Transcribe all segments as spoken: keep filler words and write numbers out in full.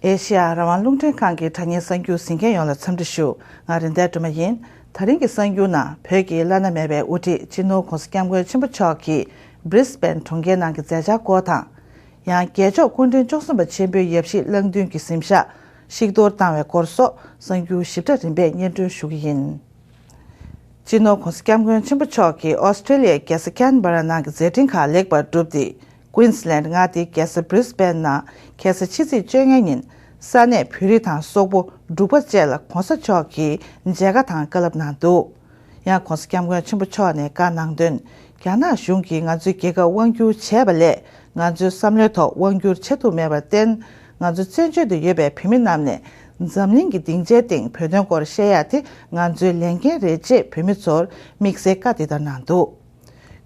ཨེ་ཤེ་ཡ་རང་དབང་རླུང་འཕྲིན་ཁང་གི་དྲ་བརྙན་གསར་འགྱུར་གཟིགས་མཁན་ཡོངས་ལ་འཚམས་འདྲི་ཞུ། ང་རིན་ལྡན་སྒྲོལ་མ་ཡིན། ད་རིང་གི་གསར་འགྱུར་ནང་བོད་ཀྱི་བླ་ན་མེད་པའི་དབུ་ཁྲིད་སྤྱི་ནོར་༧གོང་ས་༧སྐྱབས་མགོན་ཆེན་པོ་མཆོག་གིས་Brisbane་གྲོང་ཁྱེར་ནང་གི་མཛད་འཆར་སྐོར་དང་། ཡང་རྒྱལ་མཆོག་སྐུ་ཕྲེང་བཅུ་གསུམ་པ་ཆེན་པོའི་ཡབ་གཞིས་གླང་མདུན་གྱི་གཟིམ་ཤག་བཤིག་གཏོར་བཏང་བའི་སྐོར་སོགས་གསར་འགྱུར་ཞིབ་ཕྲ་རིམ་པས་སྙན་སྒྲོན་ཞུ་གི་ཡིན། སྤྱི་ནོར་༧གོང་ས་༧སྐྱབས་མགོན་ཆེན་པོ་མཆོག་གིས་ཨོ་སི་ཀྲེ་ལི་ཡའི་རྒྱལ་ས་ཁན་བྷ་ར་ནང་གི་མཛད་འཕྲིན་ཁག་ལེགས་པར་གྲུབ་སྟེ། Queensland་མངའ་སྡེའི་རྒྱལ་ས་Brisbane་ནང་ཁ་སང་ཕྱི་ཚེས་བཅོ་ལྔ་ཉིན་ས་གནས་བོད་རིགས་དང་སོག་པོ་འབྲུག་པ་བཅས་ལ་༧གོང་ས་མཆོག་གིས་མཇལ་ཁ་དང་བཀའ་སློབ་གནང་འདུག་ཡང་༧གོང་ས་༧སྐྱབས་མགོན་ཆེན་པོ་མཆོག་ནས་བཀའ་གནང་དོན། རྒྱ་ནག་གཞུང་གིས་ང་ཚོའི་རྒྱལ་ཁབ་དབང་བསྒྱུར་བྱས་པ་ལས། ང་ཚོའི་བསམ་བློའི་ཐོག་དབང་བསྒྱུར་བྱེད་ཐུབ་མེད་པར་བརྟེན། ང་ཚོ་བཙན་བྱོལ་དུ་ཡོད་པའི་བོད་མི་རྣམས་ནས་འཛམ་གླིང་གི་སྡིངས་ཆའི་སྟེང་བོད་དོན་སྐོར་བཤད་ཡག་དེ་ང་ཚོའི་ལས་འགན་རེད་ཅེས་བོད་མི་ཚོར་དམིགས་བསལ་བཀའ་འདི་ལྟར་གནང་འདུག་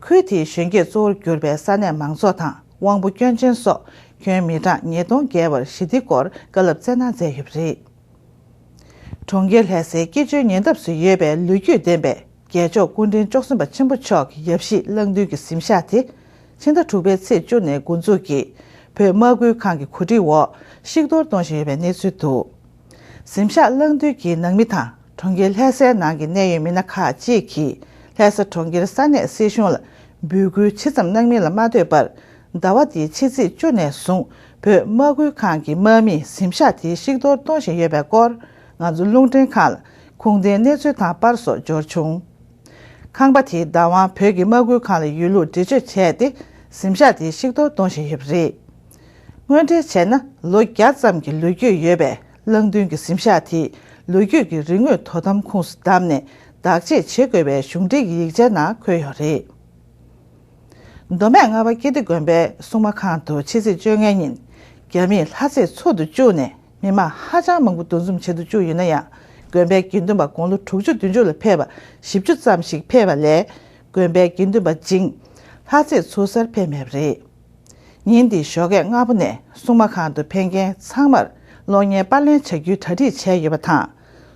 ཁུལ་དེའི་གཞོན་སྐྱེས་གཙོ་བོར་གྱུར་པའི་ས་གནས་མང་ཚོགས་དང་དབང་པོ་སྐྱོན་ཅན་སོགས་ཁྱོན་མི་གྲངས་ཉིས་སྟོང་བརྒལ་བར་ཞི་བདེའི་སྐོར་བཀའ་སློབ་སྩལ་གནང་མཛད་ཡོད་པ་རེད། གྲོང་ཁྱེར་ལྷ་སའི་སྐྱིད་ཆུའི་ཉེ་འདབས་སུ་ཡོད་པའི་ལོ་རྒྱུས་ལྡན་པའི་རྒྱལ་མཆོག་སྐུ་ཕྲེང་བཅུ་གསུམ་པ་ཆེན་པོ་མཆོག་གི་ཡབ་གཞིས་གླང་མདུན་གྱི་གཟིམ་ཤག་དེ་ཕྱི་ཟླ་དྲུག་པའི་ཚེས་བཅུ་ནས་འགོ་འཛུགས་ཀྱིས་བོད་དམག་ཁུལ་ཁང་གི་གོ་སྒྲིག་འོག་བཤིག་གཏོར་གཏོང་བཞིན་ཡོད་པའི་གནས་ཚུལ་འདུག་གཟིམ་ཤག་གླང་མདུན་གྱི་ནང་མི་དང་གྲོང་ཁྱེར་ལྷ་སའི་ནང་གི་གནད་ཡོད་མི་སྣ་ཁག་ཅིག་གིས་ལྷ་ས་གྲོང་ཁྱེར་ས་གནས་སྲིད་གཞུང་ལ་འབོད་སྐུལ་ཇི་ཙམ་གནང་མིན་ལ་མ་ལྟོས་པར། ཟླ་བ་འདིའི་ཕྱི་ཚེས་བཅུ་ནས་བཟུང་བོད་དམག་ཁུལ་ཁང་གི་དམག་མིས་གཟིམ་ཤག་དེའི་བཤིག་གཏོར་གཏོང་བཞིན་ཡོད་པའི་སྐོར་ང་ཚོ་རླུང་འཕྲིན་ཁང་ལ་ཁུངས་ལྡན་གནས་ཚུལ་དང་པར་སོགས་འབྱོར་བྱུང་། ཁང་པ་དེའི་བདག་དབང་བོད་ཀྱི་དམག་ཁུལ་ཁང་ལ་ཡོད་ལུགས་འགྲེལ་བརྗོད་བྱས་ཏེ་གཟིམ་ཤག་དེའི་བཤིག་གཏོར་གཏོང་བཞིན་ཡོད་པ་རེད། དངོས་འབྲེལ་བྱས་ན་ལོ་བརྒྱ་ཙམ་གྱི་ལོ་རྒྱུས་ཡོད་པའི་གླང་མདུན་གྱི་གཟིམ་ཤག་དེས་ལོ་རྒྱུས་ཀྱི་རིག་དངོས་དོ་དམ་ཁོངས་སུ་བདམས་ནས་བདག་གཅེས་བྱེད་དགོས་པའི་གཞུང་འབྲེལ་གྱི་ཡིག་ཆའི་ནང་འཁོད་ཡོད་རེད། མདོ་སྨད་རྔ་བ་ཀིརྟི་དགོན་པའི་སྲུང་མ་ཁང་དུ་ཕྱི་ཚེས་བཅོ་ལྔ་ཉིན་རྒྱ་མིས་ལྷ་རྩེ་འཚོལ་དུ་བཅུག་ནས་མི་མང་ཧ་ཅང་མང་པོ་འདུ་འཛོམས་བྱེད་དུ་བཅུག་ཡོད་ན་ཡང་། དགོན་པའི་དགེ་འདུན་པ་དགུང་ལོ་དྲུག་ཅུ་བདུན་ཅུ་ལ་ཕེབས་པ་བཞི་བཅུ་ཙམ་ཞིག་ཕེབས་པ་ལས་དགོན་པའི་དགེ་འདུན་པ་བྱིངས་ལྷ་རྩེར་ཚུར་སར་ཕེབས་མེད་པ་རེད། ཉིན་འདིའི་ཞོགས་ཀས་སྔ་པོ་ནས་སྲུང་མ་ཁང་དུ་ཕེབས་མཁན་ཚང་མར་གློག་བརྙན་པར་ལེན་བྱ་རྒྱུའི་གྲ་སྒྲིག་བྱས་ཡོད་པ་དང་།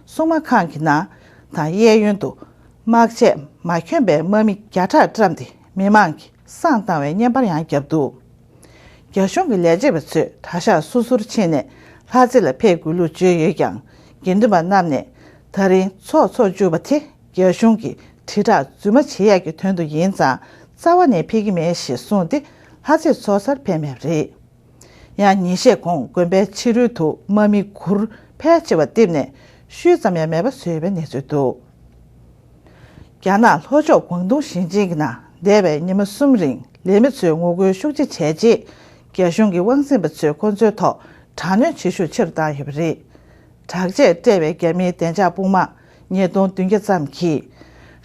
སྲུང་མ་ཁང་གི་ནང་དང་གཡས་གཡོན་དུ་དམག་ཆས་མ་གྱོན་པའི་དམག་མི་བརྒྱ་ཕྲག་བཀྲམ་སྟེ་མི་མང་གིས་བསང་བཏང་བའི་བརྙན་པར་ཡང་བརྒྱབ་འདུག་རྒྱ་གཞུང་གི་ལས་བྱེད་པ་ཚོས་གྲྭ་ཤག་སོ་སོར་ཕྱིན་ནས་ལྷ་རྩེ་ལ་ཕེབས་དགོས་ལུགས་བརྗོད་ཡོད་ཀྱང་། དགེ་འདུན་པ་རྣམས་ནས་ད་རིང་ཚོགས་འཚོགས་བཅུག་པ་དེ་རྒྱ་གཞུང་གི་དྲིལ་བསྒྲགས་རྫུན་མ་བྱེད་ཡག་གི་དོན་དུ་ཡིན་ཙང་རྩ་བ་ནས་ཕེབས་ཀྱི་མེད་ཞེས་གསུངས་ཏེ་ལྷ་རྩེ་ཚོགས་སར་ཕེབས་མེད་པ་རེད། ཡང་ཉིན་ཤས་གོང་དགོན་པའི་ཕྱི་རོལ་དུ་དམག་མི་གུར་ཕལ་ཆེ་བ་བརྡིབས་ནས་ཤུལ་ཙམ་ཡང་མེད་པ་བཟོས་ཡོད་པའི་གནས་ཚུལ་འདུག་རྒྱ་ནག་ལྷོ་ཕྱོགས་ཀོང་ཏུང་ཞིང་ཆེན་གྱི་ནང་འདས་པའི་ཉི་མ་གསུམ་རིང་ལས་མི་ཚོས་ངོ་རྒོལ་ཤུགས་ཆེ་བྱས་རྗེས། རྒྱ་གཞུང་གི་དབང་འཛིན་པ་ཚོས་ཁོ་ཚོའི་ཐོག་དྲག་གནོན་བྱེད་ཤུགས་ཆེ་རུ་བཏང་ཡོད་པ་རེད། དྲག་ཆས་སྤྲས་པའི་རྒྱ་མིའི་བདེ་འཇགས་དཔུང་དམག་ཉིས་སྟོང་བདུན་བརྒྱ་ཙམ་གྱིས།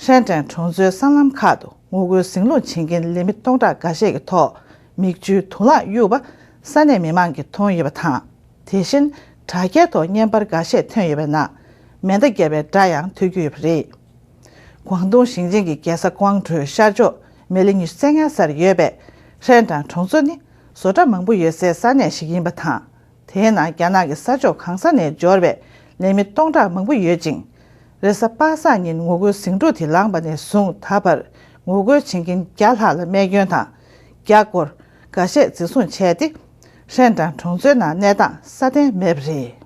ཧྲེན་ཀྲེང་གྲོང་ཚོའི་སྲང་ལམ་ཁག་ཏུ་ངོ་རྒོལ་ཟིང་ལུགས་བྱེད་མཁན་ལས་མི་སྟོང་ཕྲག་འགའ་ཤས་ཀྱི་ཐོག་མིག་ཆུའི་དུག་རླངས་གཡུགས་པ་ས་གནས་མི་མང་གིས་མཐོང་ཡོད་པ་དང་། དེ་བཞིན་དྲ་རྒྱའི་ཐོག་བརྙན་པར་འགའ་ཤས་ཐོན་ཡོད་པའི་ནང་མེ་མདའ་བརྒྱབ་པའི་སྒྲ་ཡང་ཐོས་རྒྱུ་ཡོད་པ་རེད། ཀོང་ཏུང་ཞིང་ཆེན་གྱི་རྒྱལ་ས་ཀོང་ཀྲོའི་ཤར་ཕྱོགས་མེ་ལེ་ཉི་ཤུ་རྩ་ལྔ་སར་ཡོད་པའི་ཧྲེན་ཀྲང་གྲོང་ཚོ་ནི་བཟོ་གྲྭ་མང་པོ་ཡོད་སའི་ས་གནས་ཤིག་ཡིན་པ་དང་། དེའི་ནང་རྒྱ་ནག་གི་ས་ཕྱོགས་གང་ས་ནས་འབྱོར་བའི་ལས་མི་སྟོང་ཕྲག་མང་པོ་ཡོད་ཅིང་། རེས་གཟའ་པ་སངས་ཉིན་ངོ་རྒོལ་ཟིང་འཁྲུག་དེ་ལངས་པ་ནས་བཟུང་ད་བར་ངོ་རྒོལ་བྱེད་མཁན་བརྒྱ་ལྷག་ལ་རྨས་སྐྱོན་དང་བརྒྱ་སྐོར་འགའ་ཤས་འཛིན་བཟུང་བྱས་ཏེ། ཧྲེན་ཀྲང་གྲོང་ཚོའི་ནང་གནས་སྟངས་སྲ་བརྟན་མེད་པ་རེད།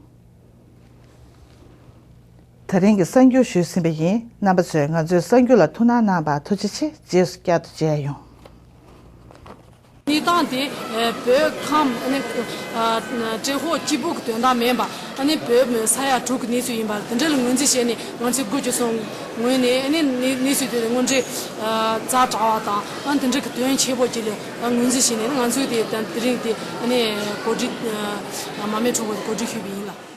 ད་རིང་གི་གསར་འགྱུར་ཞུས་ཟིན་པ་ཡིན། རྣམ་པ་ཚོས་ང་ཚོའི་གསར་འགྱུར་ལ་ཐུགས་སྣང་གནང་བར་ཐུགས་རྗེ་ཆེ། རྗེས་སུ་བསྐྱར་དུ་མཇལ་ཡོང་། གནས་སྟངས་དེ་བོད་ཁམས་ཨ་ནི་ཏྲེ་ཧོར་གཅིག་པུ་གི་དོན་དག་མིན་པ། ཨ་ནི་བོད་མི་ས་ཡ་དྲུག་གི་གནས་ཚུལ་ཡིན་པ་དེ་འདྲ་ལ་ངོས་འཛིན་བྱས་ནས་ང་ཚོས་སྒོ་ཕྱེ་སོང་ངོས་ནས་ཨ་ནི་གནས་གནས་ཚུལ་དེ་དངོས་འབྲེལ་ཛ་དྲག་པ་དང་ཨ་ནི་དེ་འདྲ་གི་དོན་ཆེ་པོ་ཅིག་ལ་ངོས་འཛིན་བྱས་ནས་ང་ཚོས་དེ་དེ་རིང་དེ་ཨ་ནི་གོ་སྒྲིག་མ་སྨད་གྲོགས་པོ་གོ་སྒྲིག་ཞུས་པ་ཡིན་ལ།